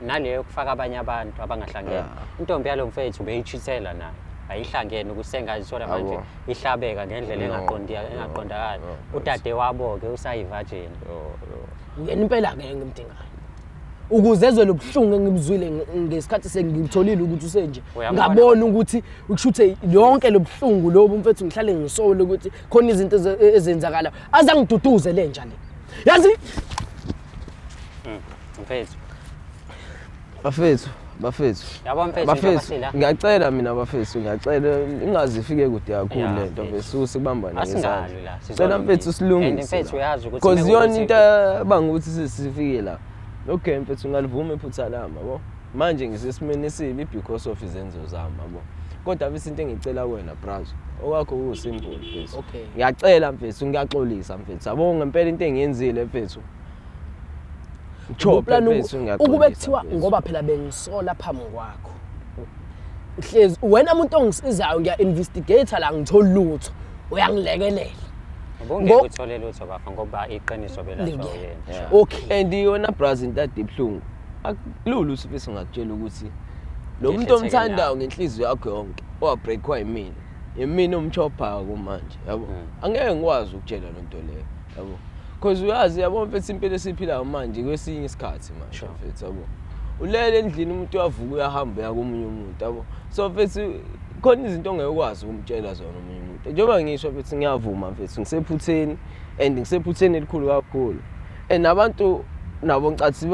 naleyo kufaka abanye abantu abangahlangene. Intombi yalo mfethu beyichithela nayo, ayihlangene ukusengazithola manje ihlabeka ngendlela No, engaqondi no, engaqondakali. No, Udade wabo-ke usayi-virgin. No, no. Uyena impela-ke engimdingayo. Ukuze ezwe lobuhlungu engibuzwile ngesikhathi sengitholile ukuthi usenje. Uyambona. Ngabona ukuthi ukushuthe yonke lobuhlungu lobu mfethu ngihlale ngisole ukuthi khona izinto ezenzakala. Azangiduduze lenja le. Yazi Mfethu. Bafethu, bafethu. Yabo mfethu, njengoba Bafethu, sila. ngiyacela mina bafethu, ngiyacela ingaze ifike kude kakhulu Ya, lento mfethu. mfethu, sikubambane Asingalwi ngezandla. la, Cela sizolungisa. mfethu silungise. And mfethu la. uyazi ukuthi Cause iyona mekuwukuthi- into ebanga ukuthi sifike la. Okay mfethu ngalivuma iphutha lami yabo. Manje ngisesimeni esibi because of izenzo zami yabo. Kodwa bese into engicela kuwena brazo, okwakho kusimple mfethu. Okay. Ngiyacela mfethu, ngiyaxolisa mfethu. Yabo ngempela into engiyenzile mfethu. Chophe Ubuplan mfethu ngiyaxolisa. ukube kuthiwa mfethu. ngoba phela bengisola phambi kwakho. Hlezi wena umuntu ongisizayo ngiya investigate la ngitholi lutho. Uyangilekelela. Ubungeke uthole lutho bafa ngoba iqiniso belazwa Lingena. uyena. Okay. And yona braz into ade ibuhlungu. Akulula ukuthi bese ngakutshela ukuthi lo muntu Ngehletheke omthandayo nawe. ngenhliziyo yakho yonke owabreakwa yimina. Yimina omchophayo kumanje, yabo. Angeke ngikwazi ukutshela lo nto leyo, yabo. Because uyazi yabo mfethu impilo esiphilayo manje kwesinye isikhathi manje mfethu yabo. Ulele endlini umuntu uyavuka uyahamba uya komunye umuntu yabo. So mfethu khona izinto ongeke ukwazi ukumtshela zona omunye umuntu. Njengoba ngisho mfethu ngiyavuma mfethu ngisephutheni and ngisephutheni elikhulu kakhulu. And abantu nabo ngicathi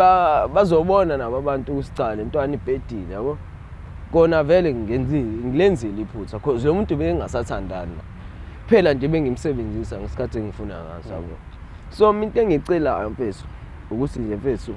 bazobona nabo abantu ukuthi cha le ntwana ibhedile yabo. Kona vele ngenzile ngilenzile iphutha cause lo muntu bengingasathandani naye. Phela nje bengimsebenzisa ngesikhathi engifuna ngaso yabo. So mina into engicelayo mfethu ukuthi nje mfethu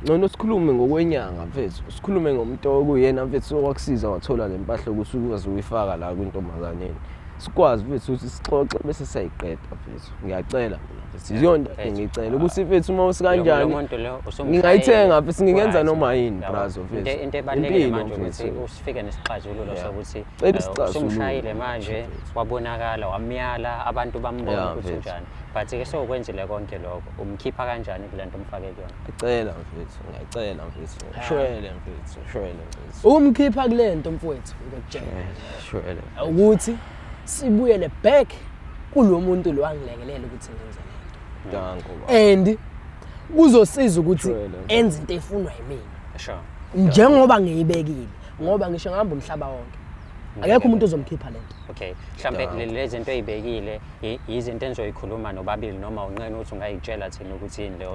ngcono sikhulume ngokwenyanga mfethu, sikhulume ngomuntu okuyena mfethu owakusiza wathola le mpahla ukuthi ukwazi ukuyifaka la kwintombazaneni. Sikwazi mfethu ukuthi sixoxe bese siyayiqeda mfethu. Ngiyacela mina mfethu. Iyona into Mfethu, engiyicela ukuthi mfethu uma Lo usikanjani muntu lo usumshayile. ngingayithenga mfethu ngingenza Right. noma yini Yabo. brazo mfethu. Into ebalulekile Impilo, manje ukuthi mfethu. usifike nesixazululo Yeah. sokuthi Cela isixazululo. usumshayile manje wabonakala wamyala abantu bambona Yeah, ukuthi mfethu. unjani. But ke sowukwenzile konke lokho umkhipha kanjani kule nto umfake kuyona? Ngiyacela mfethu, ngiyacela mfethu. Shwele mfethu, shwele mfethu. Ukumkhipha kulento mfowethu ngiyakutshela. Shwele. Ukuthi sibuyele back kulo muntu lo angilekelela ukuthi ngenze lento. Danko baba. And kuzosiza ukuthi Shwele. enze into efunwa yimina. Sure. Njengoba ngiyibekile ngoba ngisho ngihamba umhlaba wonke. Akekho umuntu ozomkhipha lento. Okay. Mhlambe lezi zinto oyibekile izinto enizoyikhuluma nobabili noma unqena ukuthi ungayitshela thina ukuthi yini le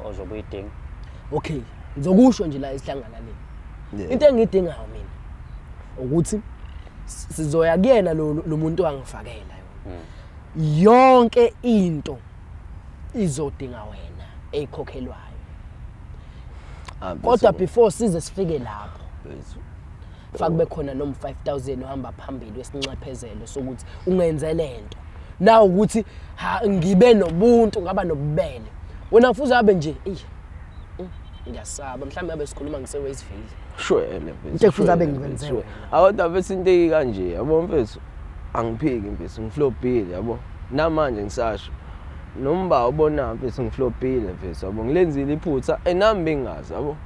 ozobe uyidinga. Okay, ngizokusho nje la esihlanganaleni. Yeah. Into engiyidingayo mina ukuthi sizoya kuyena lo muntu angifakela yona. Yonke into izodinga wena eyikhokhelwayo. Ah, mfethu, Kodwa before size sifike lapho mfethu. faka kube khona noma 5000 uhamba phambili wesinxephezelo sokuthi ungenze lento. Na ukuthi ha ngibe nobuntu ngaba nobubele. Wena kufuze abe nje eyi ngiyasaba mhlawumbe abe sikhuluma ngise Westville. Shwele mfethu. Into ekufuze abe shwele, ngikwenze mfethu, wena. Akodwa mfethu into ekanje yabo mfethu angiphiki mfethu ngiflopile yabo. Namanje ngisasho. Nomba ubona mfethu ngiflopile mfethu yabo ngilenzile iphutha enami bengazi yabo.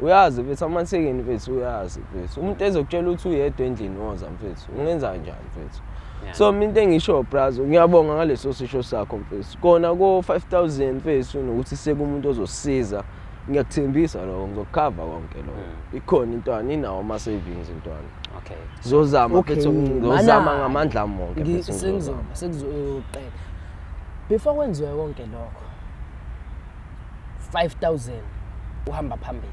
Uyazi mfethu amathekeni mfethu uyazi mfethu. Umuntu ezokutshela ukuthi uyedwa endlini woza mfethu. Ungenza kanjani mfethu? Yeah. So mina into engisho brazo ngiyabonga ngaleso sisho sakho mfethu. Kona ko 5000 mfethu nokuthi sekumuntu ozosiza ngiyakuthembisa lokho ngizokukhava konke lokho. Ikhona intwana inawo ama savings intwana. Okay. Ngizozama Okay, mfethu ngizozama mana- ngamandla ami wonke mfethu ngizozama. Sekuzoqeda. Before kwenziwe konke lokho 5000 uhamba phambili.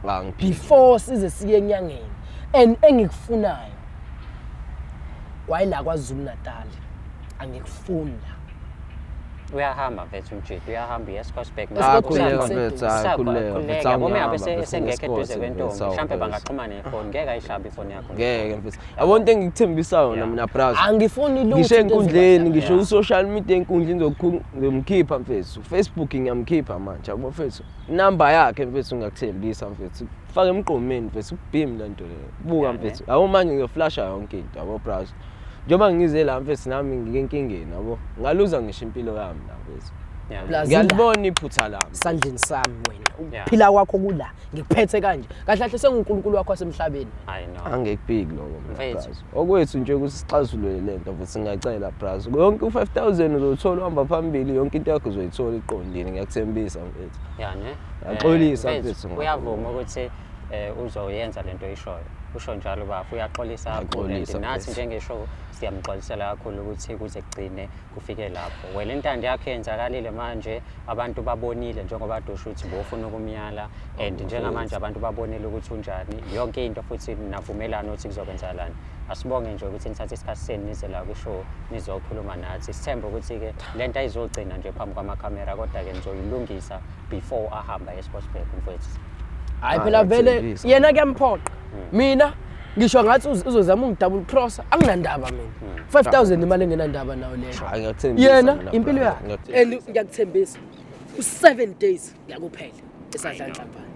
Ah ngiphiki. Before size siye enyangeni and engikufunayo wayila kwaZulu Natal angikufuni la. Uyahamba mfethu umjidi, uyahamba uya eScottsburg. Ah, Khuleka, khuleka mfethu, ah, khuleka mfethu, Yabo uma ngabe awungihamba, esengekho eduze mfethu, kwentombi, mfethu, mhlambe mfethu. bangaxhumana ngefoni, ngeke ayishabe ifoni yakho. Ngeke mfethu. Yabo into engikuthembisayo yona Yeah. mina brazo. Angifuni lutho. Ngisho into enkundleni, ezoba- ngisho Yeah. ku-social media enkundleni ngizomkhipha mfethu. Facebook ngiyamkhipha manje yabo mfethu. Inamba yakhe mfethu ngiyakuthembisa mfethu. Faka emqomeni mfethu ubhimi le nto leyo. Buka Yeah, mfethu. Yabo manje ngizoflasha yonke into yabo brazo. Njengoba ngize la mfethu nami ngike enkingeni yabo. Ngaluza ngisho impilo yami la mfethu. Plus Ngiyalibona iphutha lami. Sandleni sami wena. Yeah. Ukuphila kwakho kula. Ngikuphethe kanje. Kahle kahle senguNkulunkulu wakho wasemhlabeni. I know. Angekubhiki lokho mina Mfethu. brazo. Okwethu nje ukuthi sixazulule le nto futhi ngiyacela brazo. Yonke u-5000 uzowuthola uhamba phambili, yonke into yakho uzoyithola iqondile, ngiyakuthembisa mfethu. Ya ne. Ngiyaxolisa Eh, mfethu, mfethu ngakho. Uyavuma ukuthi uzoyenza lento oyishoyo. Usho njalo bafo, uyaxolisa kakhulu and Ngiyaxolisa, nathi mfethu. njengeshow siyamxolisela kakhulu ukuthi kuze kugcine kufike lapho. Wena intando yakho yenzakalile manje, abantu babonile njengoba dusho ukuthi bofuna ukumyala and njengamanje abantu babonile ukuthi unjani yonke into futhi navumelana ukuthi kuzokwenzakalani. Asibonge nje ukuthi nithathe isikhathi senu nize la kwishow nizokhuluma nathi. Sithembe ukuthi-ke le nto ayizogcina nje phambi kwamakhamera kodwa-ke nizoyilungisa before ahamba eSportsburg mfowethu. Hayi Ah, phela vele ngiyakuthembisa. yena kuyamphoqa. Mina ngisho ngathi uzozama ungidouble cross anginandaba mina. 5000 imali engenandaba nayo leyo. Hayi ngiyakuthembisa. Yena mina, impilo brazo, yakhe. ngiyakuthembisa. And ngiyakuthembisa. U7 days ngiyakuphela esadla nhlamvana.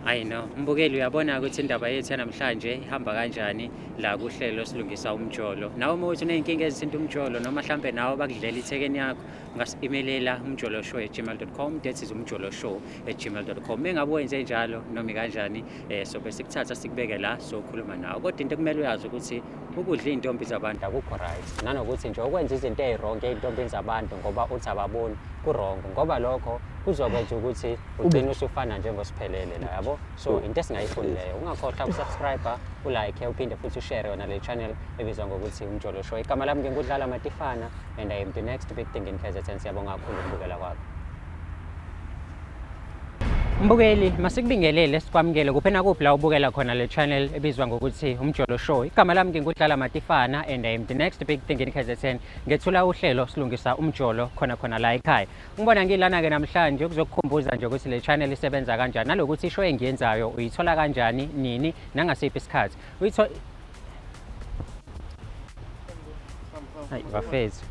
I know. Mbukeli uyabona ukuthi indaba yethu yanamhlanje ihamba kanjani la kuhlelo silungisa umjolo. Nawe uma uthi uney'nkinga ezithinta umjolo noma mhlampe nawe bakudlela ithekeni yakho, ungasi-emailela umjoloshow@gmail.com, that is umjoloshow@gmail.com. Mengabe wenze njalo noma kanjani, sobe sikuthatha sikubeke la sokhuluma nawe. Kodwa into ekumele uyazi ukuthi ukudla iy'ntombi zabantu akukho right. Nanokuthi nje ukwenza izinto ey'wrong ey'ntombini zabantu ngoba uthi ababoni ku-wrong, ngoba lokho kuzokwenza ukuthi ugcine usufana njengosiphelele la, yabo. So into esingayifuni leyo. Ungakhohlwa ukusubscribe, ulike, uphinde futhi ushare yona le channel ebizwa ngokuthi Umjolo Show. Igama lami nginguDlala Matifana and I am the next big thing in KZN. Siyabonga kakhulu ukubukela kwakho. Mbukeli, masikubingelele sikwamukele kuphi nakuphi la ubukela khona le channel ebizwa ngokuthi Umjolo Show. Igama lami nginguDlala Matifana and I am the next big thing in KZN. Ngethula uhlelo silungisa umjolo khona khona la ekhaya. Ngibona ngilana ke namhlanje ukuzokukhumbuza nje ukuthi le channel isebenza kanjani nalokuthi ishow engiyenzayo uyithola kanjani, nini, nangasiphi isikhathi. Uyithola Hayi bafethu.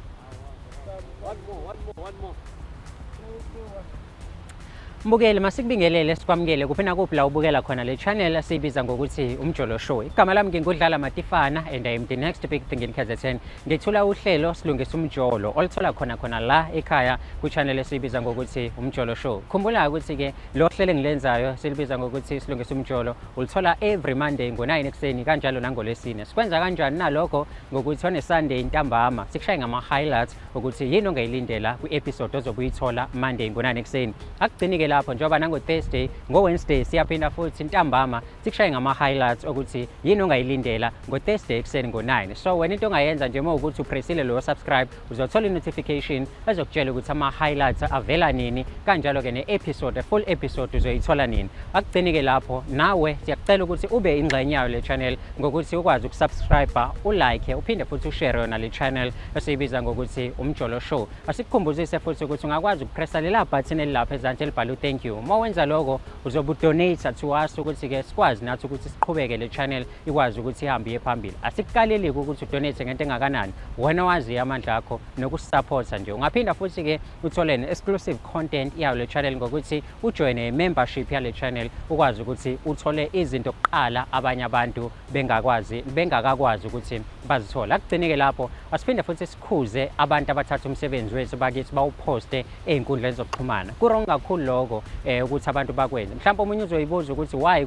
Mbukeli, masikubingelele sikwamukele kuphi nakuphi la ubukela khona le channel esiyibiza ngokuthi Umjolo Show. Igama lami nginguDlala Matifana and I am the next big thing in KZN. Ngethula uhlelo silungisa umjolo oluthola khona khona la ekhaya ku-channel esiyibiza ngokuthi Umjolo Show. Khumbula ukuthi ke lo hlelo engilenzayo silibiza ngokuthi silungisa umjolo ulithola every Monday ngo-9 ekuseni kanjalo nangolwesine. Sikwenza kanjani nalokho? Ngokuthi on Sunday ntambama sikushaye ngama-highlights ukuthi yini ongayilindela kwi-episode ozobe uyithola Monday ngo-9 ekuseni. Akugcini-ke lapho njengoba nango-Thursday, ngo-Wednesday siyaphinda futhi ntambama sikushaye ngama-highlights ukuthi yini ongayilindela ngo-Thursday ekuseni ngo-9. So wena into ongayenza nje uma ukuthi upressile loyo subscribe, uzothola i-notification ezokutshela ukuthi ama-highlights avela nini, kanjalo-ke ne-episode, full episode uzoyithola nini. Akugcini-ke lapho, nawe siyakucela ukuthi ube ingxenye yayo le channel ngokuthi ukwazi ukusubscribe, ulike, uphinde futhi ushare yona le channel esiyibiza ngokuthi Umjolo Show. Asikukhumbuzise futhi ukuthi ungakwazi ukupressa lela button elilapha ezansi elibhalwe thank you. Uma wenza lokho uzobe udonate to us ukuthi-ke sikwazi nathi ukuthi siqhubeke le channel ikwazi ukuthi ihambe iye phambili. Asikukaleli-ke ukuthi udonate ngento engakanani, wena waziyo amandla akho nokusupporta nje. Ungaphinda futhi-ke uthole ne-exclusive content yayo le channel ngokuthi ujoyine i-membership yale channel, ukwazi ukuthi uthole izinto kuqala abanye abantu bengakakwazi ukuthi bazithole. Akugcini-ke lapho, asiphinde futhi sikhuze abantu abathatha umsebenzi wethu bakithi bawuphoste ey'nkundleni zokuxhumana. Ku-wrong kakhulu lokho ukuthi abantu bakwenze. Mhlawumbe omunye uzoyibuza ukuthi why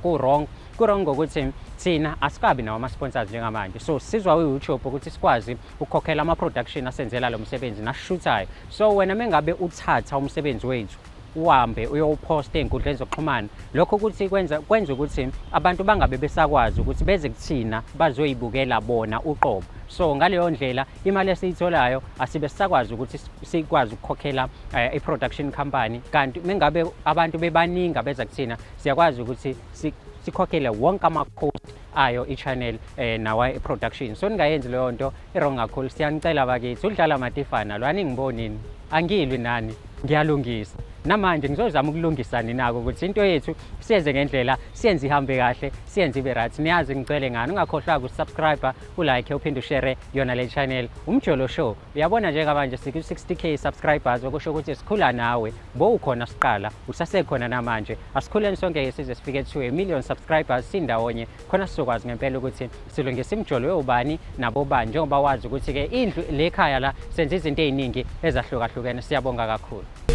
ku-wrong. Ku-wrong ngokuthi thina asikabi nawo ama-sponsors njengamanje, so sizwa u-YouTube ukuthi sikwazi ukukhokhela ama-production asenzela lo msebenzi nasishuthayo. So wena mengabe uthatha umsebenzi wethu uhambe uyowuphosta ey'nkundleni zokuxhumana, lokho ukuthi kwenza ukuthi abantu bangabe besakwazi ukuthi beze kuthina bazoyibukela bona uqobo. So ngaleyo ndlela imali esiyitholayo asibe sisakwazi ukuthi sikwazi ukukhokhela i-production company, kanti mengabe abantu bebaningi abeza kuthina siyakwazi ukuthi sikhokhele wonke ama-cost ayo i-channel nawa i-production. So ningayenzi leyo nto, i-wrong kakhulu. Siyanicela bakithi, uDlala Matifana lo, aningibonini, angilwi nani, ngiyalungisa. Namanje ngizozama ukulungisa nina-ke ukuthi into yethu siyenze ngendlela, siyenze ihambe kahle, siyenze ibe right. Niyazi ngicele ngani, ungakhohlwa ukusubscribe, ulike, uphinde ushare yona le channel, Umjolo Show. Uyabona njengamanje siku-60K subscribers, okusho ukuthi sikhula nawe. Bowukhona siqala, usasekhona namanje. Asikhuleni sonke-ke size sifike to a million subscribers sindawonye, khona sizokwazi ngempela ukuthi silungisa imijolo yobani nabobani, njengoba wazi ukuthi-ke indlu le khaya la senza izinto ey'ningi ezahlukahlukene. Siyabonga kakhulu.